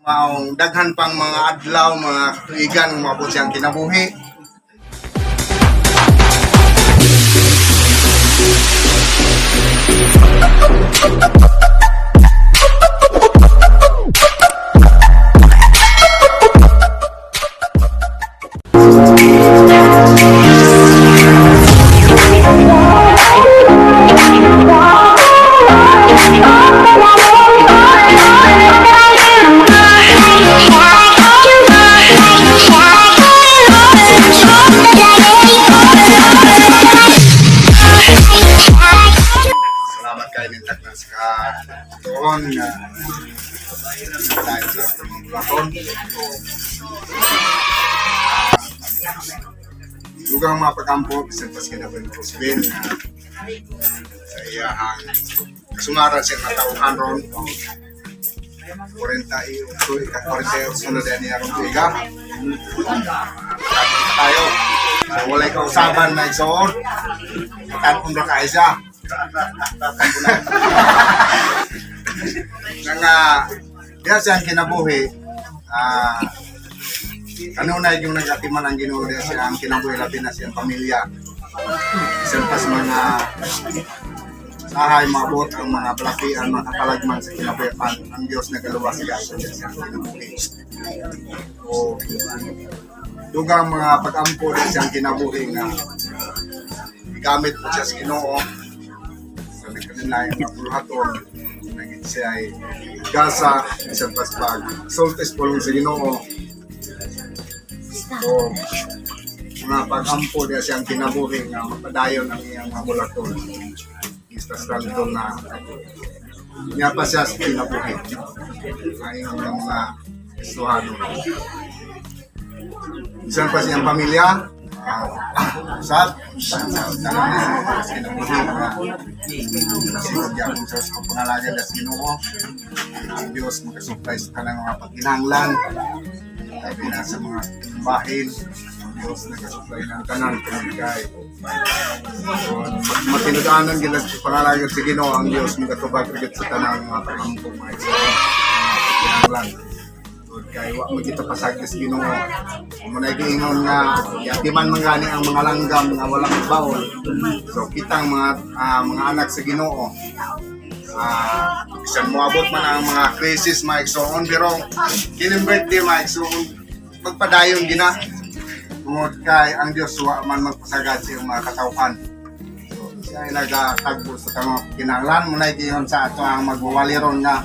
Maong daghan pang mga adlaw, mga katuigan, moabot siyang kinabuhi. Salamat kay nintak na sa tuon nga dahil sa atong bulaton. Dugang mga pagampo, bisan pas kinabuhi ni Rosvin nga sa iyahang kasumaran siya nga tauhan ron. 48, ika 48 na din niya ron tuiga. Tayo. So walay kausaban na igsoon. Katanong ra kay siya. Nga nga, diha siyang kinabuhi, kanunay yung nagatiman ang Ginoo diha siya ang kinabuhi labi na siyang pamilya. Bisan pas mga sahay maabot ang mga balakian, mga katalagman sa kinabuhi ang Diyos nagaluwas siya sa siyang kinabuhi. O, dugang mga pag-ampo diha siyang kinabuhi nga gigamit po siya sa Ginoo sa nagkanila yung mga buluhaton naging siya ay gasa bisan pas pag sultis pulong sa Ginoo. So mga pag-ampo diya siyang kinabuhi nga mapadayon ang iyang mga bulaton istas lang na niya pa siya sa kinabuhi ay ang mga Kristohano bisan pa siyang pamilya, sa tanan sa kinabuhi nga sigod gyapon sa pagpangalagad sa Ginoo. Ang Diyos makasupply sa tanang mga pagkinahanglan labi na sa mga bahin. Ang Diyos nagasupply ng tanan tungod kay so, matinud-anan gid sa pangalagad sa Ginoo. Ang Diyos magatubag gid sa tanang mga pagampo, mga igsoon, mga pagkinahanglan tungod kay wa man kita pasagdi sa Ginoo. Mo na giingon nga yatiman man gani ang mga langgam nga walang baol. So kitang mga mga anak sa Ginoo, bisan moabot man ang mga crisis, mga igsoon, pero kining birthday, mga igsoon, magpadayon gina tungod kay ang Dios wa man magpasagad sa iyong mga katawhan. So siya ay nagatagbo sa tamang kinahanglan. Mo na giingon sa ato ang magwawali ron nga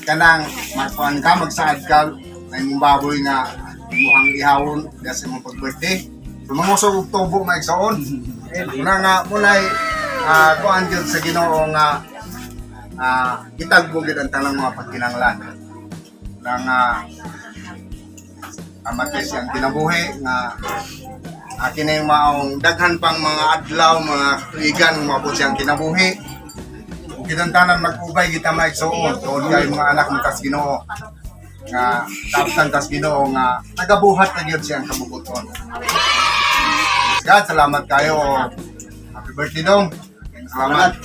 kanang magkuan ka, magsaad ka na imong baboy nga imuhang ihawon diya sa imong pag-birthday. So mangusog og tubo, mga igsoon. Muna nga munay kuan gyud sa Ginoo nga itagbo gyud ang tanang mga pagkinahanglan na nga amatay siyang kinabuhi nga akin na yung maong daghan pang mga adlaw, mga katuigan moabot siyang kinabuhi. Ug kitang tanan mag-ubay kita, mga igsoon, tungod kay mga anak mo tas Ginoo nga taptan tas Ginoo nga nagabuhat na gyud siyang kabubuton. God, salamat kayo. Happy birthday, dong. Salamat.